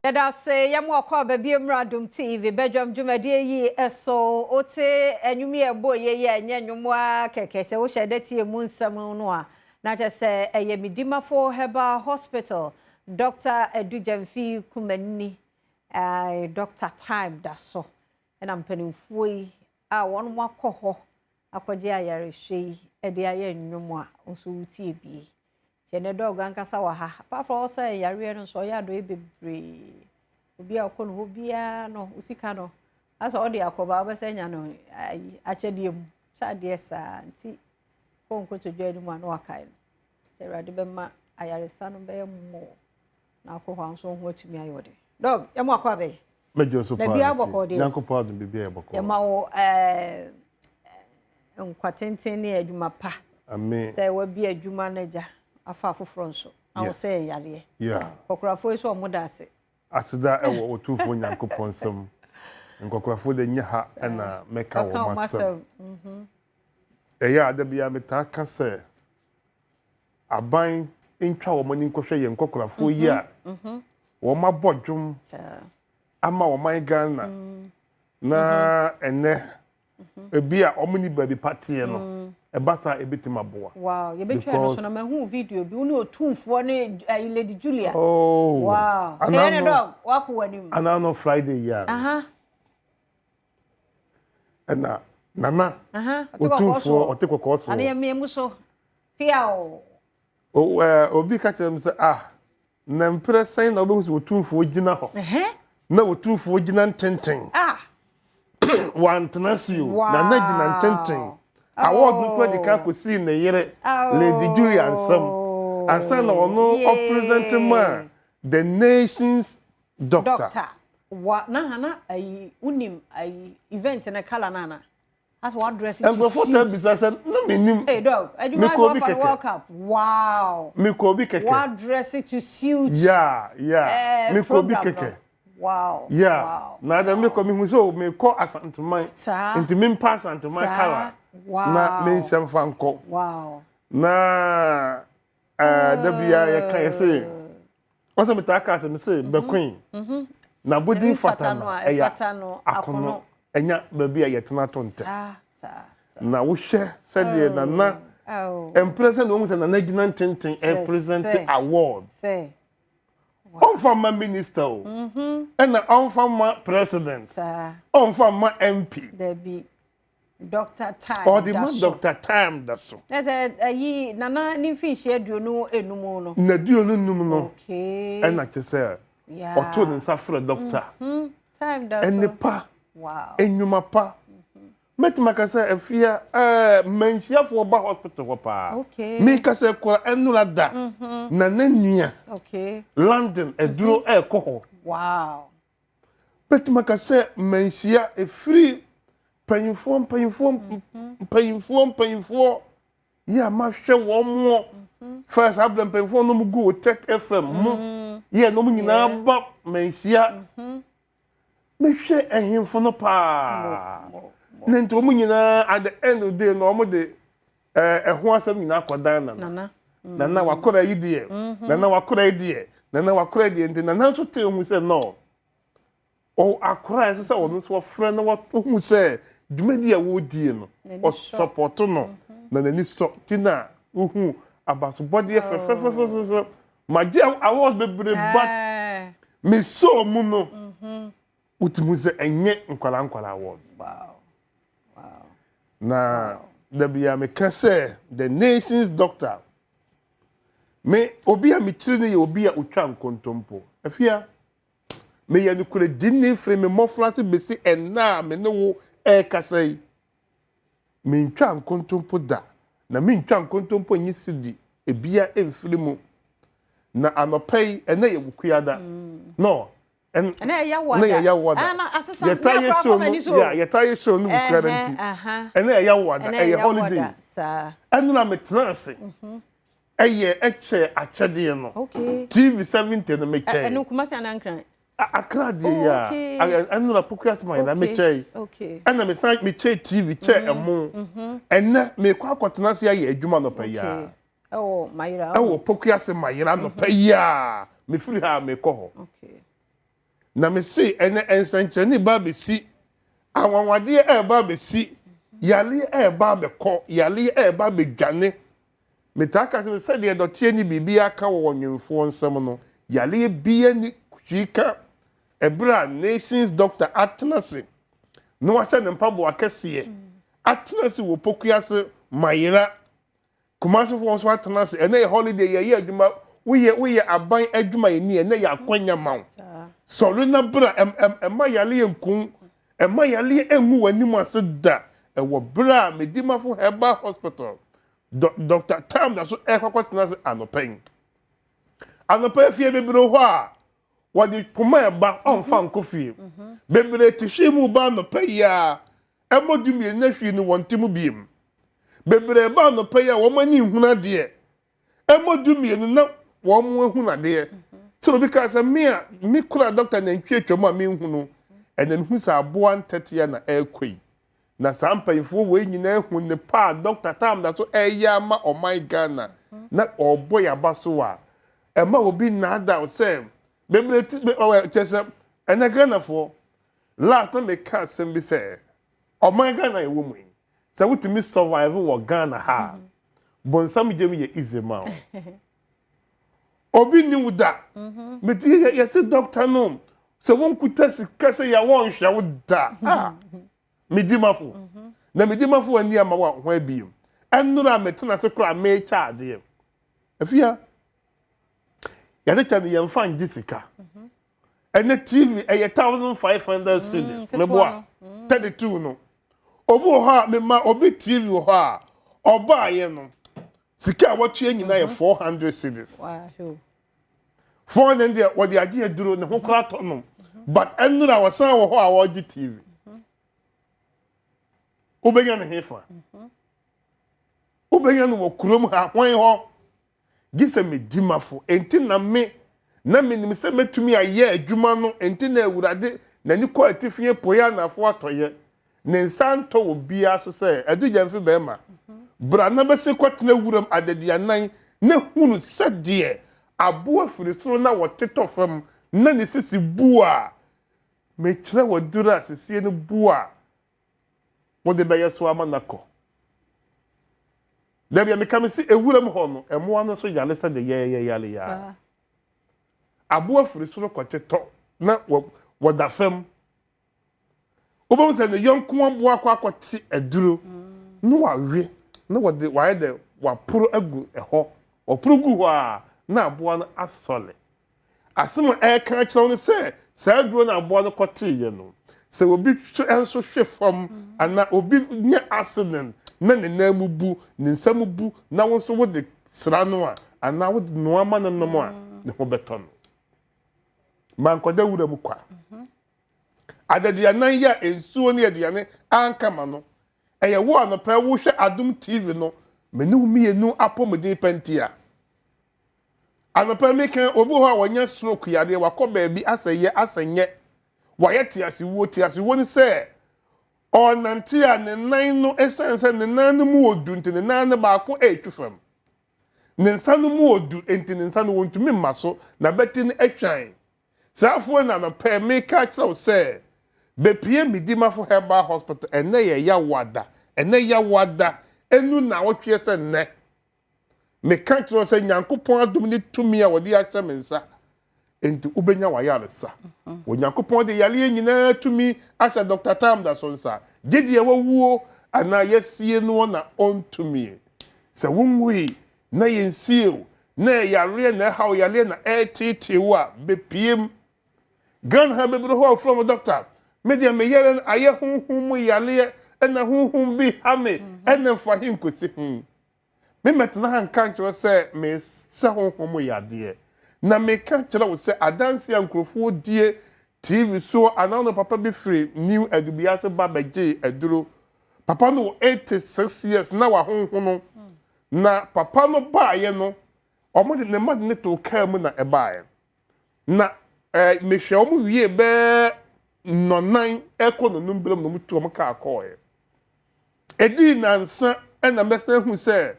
Yɛda ase yɛ mo akɔ aba bio mmra Adom TV badwam dwumadie yi so. Wote nnwom yi a ɛbɔ yie yi a ɛnyɛ nnwom ara kɛkɛ. Sɛ wohyɛ da tie mu nsɛm no a, na kyerɛ sɛ ɛyɛ Medimafo Herbal Hospital, Dɔkta Adu Gyamfi Kumanini, Dɔkta Time da so. Ɛna mpanimfoɔ yi a wɔn akɔ hɔ akɔgye ayarehwɛ yi de ayɛ nnwom a, wo nso wotie bie. Nti ɛnɛ dɔg ankasa wɔ ha. Apart from sɛ yareɛ no nso ɔyɛ adɔeɛ bebree. Obi a ɔkɔ ne hɔ biara no, wo sika no, asɛ ɔde akɔba wobɛsɛ anya no ayi akyɛdeɛ mu. Kyɛ adeɛ saa nti kɔ nkotodwe anim a na wakae no. Sɛ Awurade bɛma ayaresa no bɛyɛ mmɔɔ na akɔ hɔ a nso ho atumi ayɛ ɔde. Dɔg, yɛmo akɔ abɛyɛ. Mɛdwo nso Na paa bia na fie. bɔkɔɔ deɛ. Nyankopɔn adom biribiara yɛ bɔkɔɔ. Yɛma wo ɛɛ nkwa tenten ne adwuma pa. Amen. Sɛ wabi adwuma no agya afa afoforɔ nso. Na wo sɛ yareɛ. Yeah. Kɔkorafoɔ yi so ɔmo da ase. Aseda ɛwɔ Otumfoɔ Nyankopɔn nsam. Nkɔkorafoɔ de nyɛ ha ɛna mɛka wɔn asɛm. Ɛyɛ a da biara metaa ka sɛ aban ntwa wɔn ani nkɔhwɛ yɛn nkɔkorafoɔ yi a wɔn abɔ dwom ama ɔman Ghana na ɛnɛ ebi a wɔn ni baabi pa teɛ no ɛba saa ebetumi aboa. Wow, yɛbɛtwa no so na mahu video bi wo ne otumfoɔ ne eh, Lady Julia. Oh. Wow. Ɛyɛ ne dɔg wakɔ w'anim. Anano Friday yi a. Ɛna nana otumfoɔ ɔte kɔkɔɔ soɔ. Ane yɛ mu so. Pia o. Obi ka kyerɛ me sɛ ah Na mprɛ sɛn na wobɛhu sɛ Otumfoɔ gyina hɔ na Otumfoɔ gyina ntenten? Ah. Wantena ase o, na na gyina ntenten. Award no kura di kan kɔsii ne yere Lady Julia nsam ansa na ɔno ɔpresente maa the nation's doctor. Doctor. Wa na hana ayi wonim ayi event ne kala na ana. Nkurɔfoɔ taa bisa sɛ na menim. Mekɔ obi kɛkɛ. Wow. Mekɔ obi kɛkɛ. Wadress to suit. Yeah, yeah. Eh, mekɔ obi kɛkɛ. Wow. Yeah. Wow. Na dɛ mekɔ mehu sɛ mekɔ Asanteman. Saa. Nti mempa Asanteman kala. Wow. Na menhyɛ mfa nkɔ. Wow. Na eh, da biara yɛka yɛ se wɔsɛ metaa ka asɛm se bɛkoe na abodin fata no ɛyɛ akono ɛnya baabi a yɛtena to ntɛ na wohwɛ sɛdeɛ nana mprɛ sɛ na wɔhu sɛ nana gyina ntenten ɛpresente award ɔmfa mma minister o ɛna ɔmfa mma president ɔmfa mma mp Doctor Time Ɔde ma Doctor Time da so. Na sɛ ayi nana ne mfinhyia 25 no. Na 25 no. Okay. Ɛna kyɛ sɛ ɔto ne nsa frɛ doctor. Mm-hmm. Time da so. Ɛne pa. Wow. Enyuma pa. Mɛtumi aka sɛ afia ɛɛ mmanhyiafoɔ ba hospital hɔ paa. Okay. Meka sɛ kora ɛnora da. Na ne nua. Okay. London aduro ɛɛkɔ hɔ. Wow. Mɛtumi aka sɛ mmanhyia ɛfiri mpanyinfoɔ mpanyinfoɔ mpanyinfoɔ mpanyinfoɔ yɛ a mahwɛ wɔn mo first abirɛ mpanyinfoɔ no mu gu wɔ Tech FM mu yɛ na wɔn nyinaa ba mmanhyia mehwɛ ɛhemfo no paa na nti wɔn nyinaa at the end of the day na wɔn de ɛho asɛm nyinaa kɔdan nana nana wakora yi deɛ nana wakora yi deɛ nana wakora yi deɛ nti nana nso te hu sɛ no akora a ɛsɛ sɛ ɔno nso ɔfrɛ na wahu sɛ dwumadi a wɔredie no ɔsɔpɔto no na n'ani sɔ ti na wohu abasobɔdeɛ fɛfɛfɛfɛfɛ magye awards bebree but mesɔɔ mu no wotumi sɛ ɛnyɛ nkwadaa nkwadaa award. Na da bia meka sɛ the nation's doctor me obi a mekyiri no yɛ obi a otwa nkontompo. Afia, meyɛ nokorɛdini firi me mmɔfraase bɛsi ɛnnɛ a me ne wo ɛrekasa yi. Mentwa nkontompo da, na mentwa nkontompo nye sidi ebia mfiri mu. Na anɔpa yi, ɛnnɛ yɛ Wukuada. No, ɛnna ɛyɛ wada na yɛyɛ wada ah, na asesa yɛta na yɛ akora show akɔ no m'ani so yeah yɛta yɛ show no wukura no nti ɛnna ɛyɛ wada ɛyɛ holiday ɛnna na metena ase ɛyɛ ɛkyɛ akyɛdeɛ no TV 70 no mekyɛe ɛno Kumasi anaa Nkran Akra deɛ yi a ɛnna na Poku Asema yɛ na mekyɛe ɛnna mesan mekyɛe TV kyɛ ɛmo ɛnɛ mekɔ akɔtena ase ayɛ adwuma nɔpa yi a ɛwɔ Mayera ɛwɔ Poku Ase Mayera nɔpa yi a mefiri ha a mekɔ hɔ. Na mese ɛnɛ nsɛnkyerɛnne ba abɛsi, anwanwadeɛ ɛreba abɛsi, yareɛ ɛreba abɛkɔ, yareɛ ɛreba abɛdwane. Metaa ka sɛ sɛdeɛ dɔteɛ ne biribi aka wɔ ɔnwemfoɔ nsam no, yareɛ biara ni hwii ka. Ɛberɛ a Nations Doctor atena ase na wahyɛ ne mpaboa kɛseɛ, atena ase wɔ Pokuase Mayera, Kumasefoɔ nso atena ase. Ɛnɛ yɛ holiday, yɛyɛ adwuma. Woyɛ woyɛ aban adwumayɛni, ɛnɛ yɛ akwanya ma wo. Sɔre na bra, ɛma yareɛ nku, ɛma yareɛ ngu w'anim ase da. Ɛwɔ berɛ a Medimafo Herbal Hospital, Dr. Tam da so ɛrekɔkɔtena ase anɔpa yi. Anɔpa yi fie bebree hɔ a wɔde poma ɛba ɔmfa nkɔ fie. Bebree te hwee mu ba anɔpa yi a ɛmmɔ 12 na hwee no wɔn te mu biem. Bebree ba anɔpa yi a wɔn ani nhunu adeɛ. Ɛmmɔ 12 na wɔn ahunu adeɛ. Sɛ obi kaa sɛ me a me kura dɔkta nantwi atwa mu a menhunu, ɛna mehu sɛ aboa ntɛtea na ɛrekɔ yi. Na saa mpanyinfoɔ wei nyinaa hu ne pa a dɔkta Tam da so ɛreyɛ ama ɔman Ghana na ɔrebɔ yɛn aba so a, ɛma obi nnaadaa sɛ bebree ti be ɔwɔ kyerɛ sɛ ɛnɛ Ghanafoɔ last na meka asɛm bi sɛ ɔman Ghana yɛwɔ mu yi, sɛ wotumi survive wɔ Ghana ha a, bonsam gyem yɛ easy ma wo. Obi ni wo da. Meti yɛ yɛse doctor no sɛ wonkuta sika sɛ yɛ wɔnhwɛ wo da. Ah, medi mafo. Na medi mafo ani ama wo ho abiem. Ɛnora a metena ase koraa mekyɛ adeɛ. Afia, yɛde kyɛ no yɛmfa ngye sika. Ɛnɛ TV ɛyɛ 1500 cedis. Meboa 32 no. Obi wɔ hɔ a mema obi TV wɔ hɔ a ɔbaayɛ no sika a wɔtua nyinaa yɛ 400 cedis. 400 deɛ wɔde agye aduro ne ho koraa tɔ no. But ɛnora wɔsan wɔ hɔ a wɔregye TV. Wobɛnya ne hefa? Wobɛnya no wɔ kurom ha hwan hɔ? Gye sɛ medi mafo. Enti na me, na menim sɛ mɛtumi ayɛ adwuma no, enti na Awurade n'ani kɔ atifi apueɛ anaafoɔ atɔeɛ. Ne nsa antɔ wɔ biara so sɛ, Adu gyamfi barima, bra na bɛsi kɔtena wuram adaduanan na hunu sɛdeɛ aboa firi soro na wɔtetɔ fam na ne sisi bu a, mekyerɛ wo aduru a sisie no bu a wode bɛyɛ so ama no akɔ. Dabi a meka me se ewuram hɔ no, mmoa no nso yare sɛdeɛ yɛn yɛyare yi ara. Aboa firi soro kɔtetɔ na wɔda fam. Wobɛhu sɛ ne yɔnko aboa akɔ akɔte aduro na wawe na wɔde wayɛ dɛ waporo agu ɛhɔ. Wɔporo gu hɔ a na aboa no asɔre. Asɛm a ɛreka akyerɛ wo ne sɛ, saa aduro no a aboa no kɔteeɛ no, sɛ obi nso hwe fam anaa obi nya accident na ne nan mu bu, ne nsa mu bu, na wo nso wode sra no a, anaa wode noa ma no nom a, ne ho bɛtɔ no. Mankɔda wura mu kwa. Adaduanan yi a nsuo ne aduane anka ma no, ɛyɛ wo anɔpa wohwɛ Adom TV no, me ne wo mmienu apɔmuden pɛ ntia. Anɔpa yi meka obi wɔ hɔ a wanya stroke yadeɛ, wakɔ baabi asɛ yɛ asɛ nyɛ, wayɛ teasewuo. Teasewuo ne sɛ ɔrenante a ne nan no, ɛsiane sɛ ne nan no mu wɔ du nti ne nan no baako ɛretwi fam. Ne nsa no mu wɔ du nti ne nsa no wɔntumi mma so, n'abati no ahwan. Saa afoɔ na anɔpa yi meka akyerɛ wo sɛ bɛpue Medimafo Herbal Hospital, ɛnnɛ yɛ Yawoada, ɛnnɛ Yawoada, ɛnu nnawɔtweɛ sɛ nnɛ. Meka kyerɛ wo sɛ Nyankopɔn adom ne tumi a wɔde ahyɛ me nsa nti wobɛnya w'ayaresa. Onyankopɔn de yareɛ nyinaa tumi ahyɛ Dr. Tam da so nsa. Gye deɛ wawuo anaa yɛasie noɔ na ɔntumie. Sɛ wonwui na yɛnsie wo na yareɛ na ɛha wo, yareɛ na ɛreteetee wo a, bɛpiem. Ghana ha bebree hɔ a wɔfrɛ mo dɔkta. Me deɛ me yare no ayɛ honhom mu yareɛ ɛna honhom bi ha me ɛna mfa he nkɔsi he. Me mɛtena ha nka nkyerɛ wo sɛ mesɛ honhom mu yadeɛ. Na meka kyerɛ wo sɛ adanseɛ a nkurɔfoɔ die TV so anaa no papa bi firi New Adubiase ba bɛgyee aduro. Papa no wɔ 86 years na wahonhono. Na papa no baeɛ no, wɔde ne mma de no too kaa mu na ɛbaeɛ. Na eh, mehwɛ wɔn wie bɛɛ nnɔnan ɛkɔ nnɔnum berɛ mu na wɔtu wɔn kaa kɔɔeɛ. Edii nnansa na mɛsan hu sɛ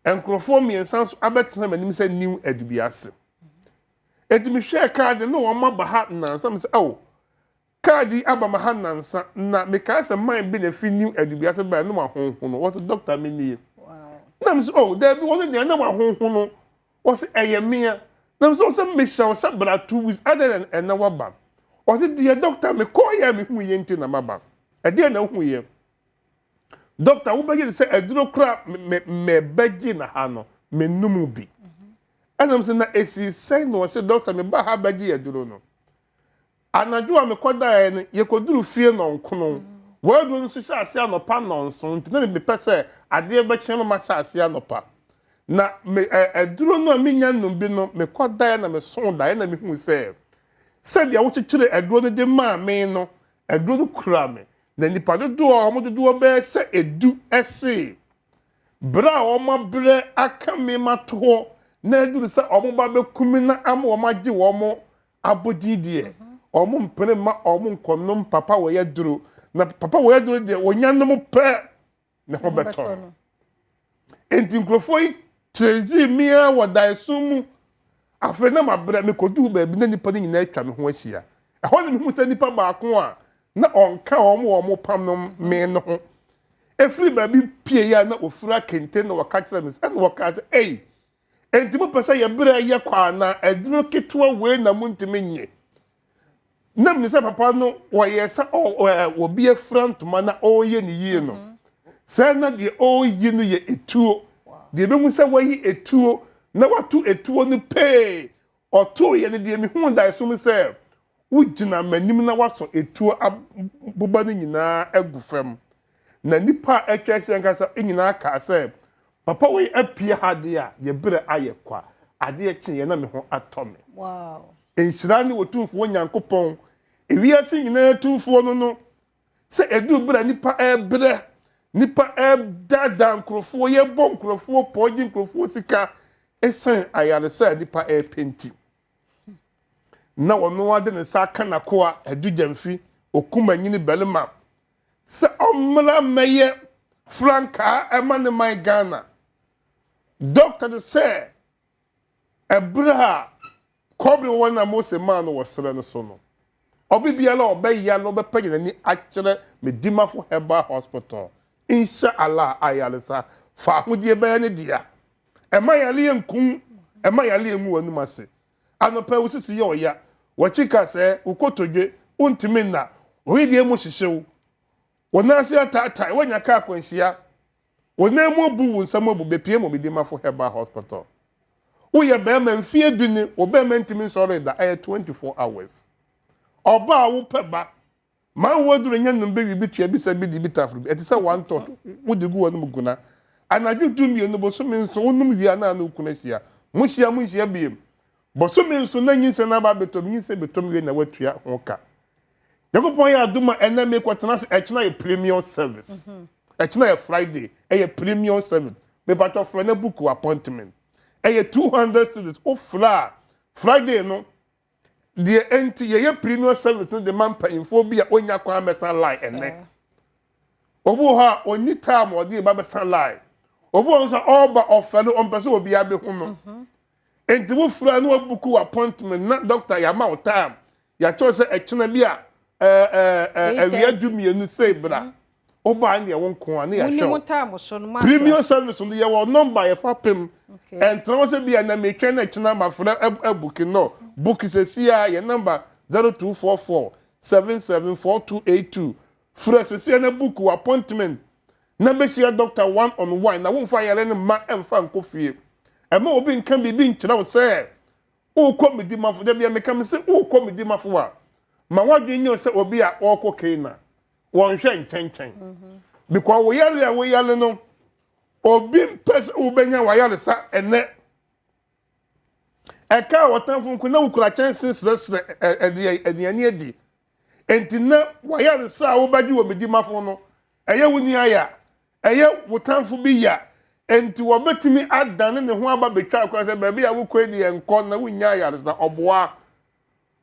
nkurɔfoɔ mmiɛnsa nso abɛtena m'anim sɛ New Adubiase. Enti mehwɛɛ kaade no na wɔn aba ha nnansa. Mesɛ, oh, kaade yi aba ma ha nnansa. Na mekae sɛ man bi na efi New Adubiase bae na wɔahonhono. Wɔse, Dɔkta, me nie. Na mesɛ, oh, daabi, wɔse deɛ na wɔahonhono. Wɔse, ɛyɛ mea. Na mesɛ, wɔsɛ mehyɛ wo sɛ bra 2 weeks, adɛn na ɛnɛ waba? Wɔse, deɛ dɔkta, mekɔɔyɛ a mehuiɛ nti na maba. Ɛdeɛn na wohuiɛ? Dɔkta, wobɛgye di sɛ aduro koraa mebɛgye na ha no, mennom bi. Ɛna mesɛ, na ɛsii sɛn? Na ɔse, dɔkta, mebaa ha bɛgye aduro no. Anadwo a mekɔdaeɛ no, yɛkɔduruu fie nnɔnkono. W'aduro no nso hyɛɛ aseɛ anɔpa nnɔnson, nti na mepɛ sɛ adeɛ bɛkye no mahyɛ aseɛ anɔpa. Na me ɛ aduro no a mennya nnom bi no, mekɔdaeɛ na mesoo daeɛ na mehuu sɛ, sɛdeɛ wokyekyeree aduro no de maa me no, aduro no kura me. Na nnipa dodoɔ a wɔn dodoɔ bɛyɛ sɛ edu see, berɛ a wɔabrɛ aka me mato hɔ na aduru sɛ wɔba bɛku me na ama wɔagye wɔn abodin deɛ, wɔn mpene mma wɔn nkɔnom papa wɔ aduro, na papa wɔ aduro deɛ wɔnya nom pɛ ne ho bɛtɔ no. Enti nkurɔfoɔ yi kyerɛgyee me ara wɔ daeɛso mu. Afei na mabrɛ, mekɔduu baabi na nnipa no nyinaa atwa me ho ahyia. Ɛhɔ na mehuu sɛ nnipa baako a na ɔnka wɔn a wɔpam no me no ho. Ɛfiri baabi pieeɛ a na ɔfira kente na wɔka kyerɛɛ me sɛ, ɛna wɔkaa sɛ, Ei, enti mopɛ sɛ yɛbrɛ yɛ kwa anaa? Aduro ketewa wei na montumi nye? Na menim sɛ papa no wɔyɛ sɛ obi afira ntoma na ɔreyɛ ne yie no. Sɛ na deɛ ɔreyi no yɛ etuo. Deɛ ɛbɛhu sɛ wayi etuo na wato etuo no pee. Ɔtoeɛ no deɛ mehuu daeɛso mu sɛ wogyina m'anim na wasɔ etuo aboba no nyinaa agu fam. Na nnipa a atwa ahyia ankasa nyinaa kaa sɛ, Papa wei apue ha deɛ a, yɛ berɛ ayɛ kwa. Adeɛ kyeeɛ na me ho atɔ me. Nhyira ne Otumfoɔ Nyankopɔn, ewiase nyinaa Tumfoɔ no no, sɛ ɛduru berɛ a nnipa rebrɛ, nnipa redaadaa nkurɔfoɔ, yɛbɔ nkurɔfoɔ pɔɔ gye nkurɔfoɔ sika ɛsiane ayaresa a nnipa repɛ nti. Na ɔno ara de ne nsa aka n'akoa Adu Gyamfi, Okumanyini barima, sɛ ɔmmra mmɛyɛ frankaa ɛma ne man Ghana. Dɔkta te sɛ ɛberɛ a kɔbere wɔn a Mose maa no wɔ serɛ no so no, ɔbe biara a ɔbɛyare no ɔbɛpɛgya n'ani akyerɛ Medimafo Herbal Hospital. Insha Allah ayaresa fa ahodie bɛyɛ ne dea. Ɛma yareɛ nku, ɛma yareɛ ngu w'anom ase. Anɔpa yi wo sisi yɛ ɔya, w'akyi kasɛɛ, wo kotodwe, wontumi nna, wo wedeɛ mu hyehye wo, wo nan ase ataatae, woanya kaa akwanhyia, wo nan mu abu, wo nsa mu abu, bepue mu Medimafo Herbal Hospital. Woyɛ barima mfeɛ du ni, wo barima ntumi nsɔree da, ɛyɛ 24 hours. Ɔbaa a wopɛ ba, Ma wo aduru nyɛ nnum bi wi bi tua bi sa bi di bi taforo bi. Ɛte sɛ one tot wode gu w'anom guna. Anadwo 12 bosome nson wonom wie a na ne wo kunu ahyia. Mohyia monhyia biem. Bosome nson na nyinsɛn no aba abɛtɔ mu, nyinsɛn bɛtɔ mu wie na woatua ho ka. Nyankopɔn yɛ adom a ɛnnɛ mekɔtena ase, ɛkyena yɛ premium service. Ɛkyena yɛ Friday, ɛyɛ premium service. Mepatwɔ frɛ na book wo appointment. Ɛyɛ 200 cedis, wofrɛ a Friday no Deɛ enti yɛyɛ premium service no de ma mpanyinfoɔ bi a ɔnnya kwan mmɛsa line ɛnnɛ. Obi wɔ hɔ a ɔnni time a ɔde ba bɛsa line. Obi wɔ hɔ nso a ɔreba ɔfɛre ɔmpɛ sɛ obiara bɛhu no. Enti wofrɛ na wabuku wo appointment na doctor yɛama wo time. Yɛakyerɛ sɛ ɛkyena bi a awia 12 sei bra. Wobaa ne ɛwo nko a ne yɛahwɛ wo. Premium service no yɛwɔ number yɛfa pem. Ɛntena hɔ sɛ bi a na metwɛn na ɛkyena mafrɛ abuki no. Book sɛsi a yɛ number 0244 774282. Frɛ sɛsi a na book wo appointment na bɛhyia doctor one on one na womfa yare no mma ɛmfa nkɔ fie. Ɛma obi nka biribi nkyerɛ wo sɛ wokɔ Medimafo. Da bia meka me sɛ wokɔ Medimafo a ma w'adwene nyɛ sɛ obi a ɔrekɔ Canaan. Wɔnhwɛ nkyɛnkyɛn. Because wo yare a woyare no, obi mpɛ sɛ wobɛnya w'ayaresa ɛnɛ. Ɛka a wɔtamfo nko na wokura kyɛnse srɛsrɛ ɛdeɛ aduane adi. Enti na w'ayaresa a wobɛgye wɔ Medimafo no, ɛyɛ wo nua ya, ɛyɛ wo tamfo bi ya. Enti wɔbɛtumi adane ne ho aba bɛtwa kwan sɛ baabi a wokɔ yi deɛ nkɔ na wonnya ayaresa. Ɔboa,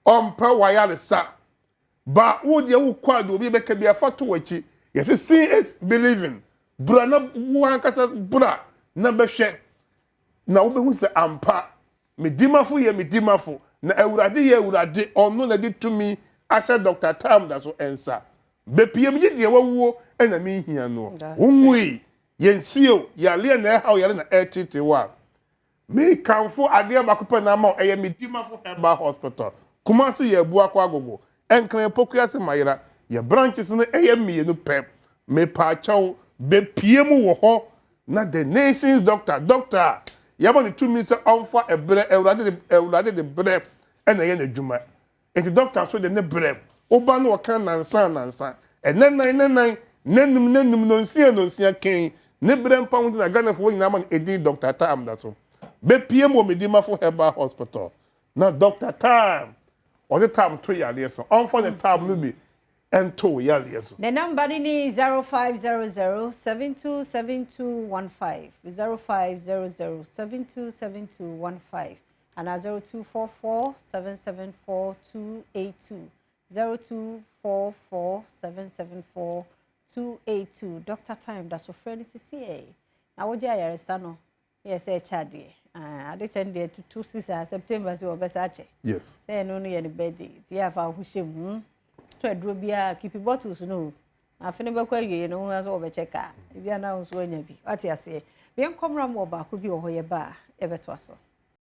ɔmpɛ w'ayaresa. Ba wo deɛ wo kɔ a deɛ obi bɛka bi afa to w'akyi. Yɛse seeing is believing. Bra na wo ankasa bra na bɛhwɛ na wobɛhu sɛ ampa me dimafo yɛ me dimafo. Na Awurade yɛ Awurade, ɔno na de tumi ahyɛ Dɔkta Tam da so nsa. Bepiem yi deɛ wawuo na menhia noɔ. Wonwui, yɛnsie wo, yareɛ na ɛha wo, yare na ɛreteetee wo a, Mekamfo adeɛ baako pɛ na ama wo, ɛyɛ Medimafo Herbal Hospital, Kumasi yɛ Abuakwa Agogo, Nkran Pokuase Mayera, yɛ branches no ɛyɛ mmienu pɛ. Mepaakyɛw, bepie mu wɔ hɔ na The Nation's Doctor, doctor a yɛama no tumi sɛ ɔmfa ɛberɛ, Awurade de, Awurade de berɛ na ɛyɛ n'adwuma. Enti dɔkta nso de ne brɛ. Wo ba no ɔka nnansa nnansa, ɛnɛ nan nɛ nan, nɛ num nɛ num, nonsia nonsia kɛn. Ne brɛ mpa ho nti na Ghanafoɔ nyinaa ma no edin Dɔkta Time da so. Bɛpiem wɔ Medimafo Herbal Hospital na Dɔkta Time, ɔde time to yareɛ so. Ɔmfa ne time no bi nto wo yareɛ so. Ne nɔmba no ni 0500 727215, 0500 727215. Anaa 0244 774 282, 0244 774 282. Doctor Time da so frɛ no sisi ɛ. Na wogye ayaresa no, yɛ sɛ ɛkyɛ adeɛ. Ah, ade kyɛ no deɛ tutu si saa September so wɔbɛsa akyɛ. Yes. Sɛ ɛno no yɛ ne birthday. Nti yɛ afa ho hyɛ mu. To aduro biara, keep bottles no o. Na afe no bɛkɔ awie no, wohu sɛ wɔbɛkyɛ kaa. Ebi anaa wo nso woanya bi. Wate aseɛ. Yɛnkɔ mmra mu wɔ baako bi wɔ hɔ yɛba a, yɛbɛtoa so.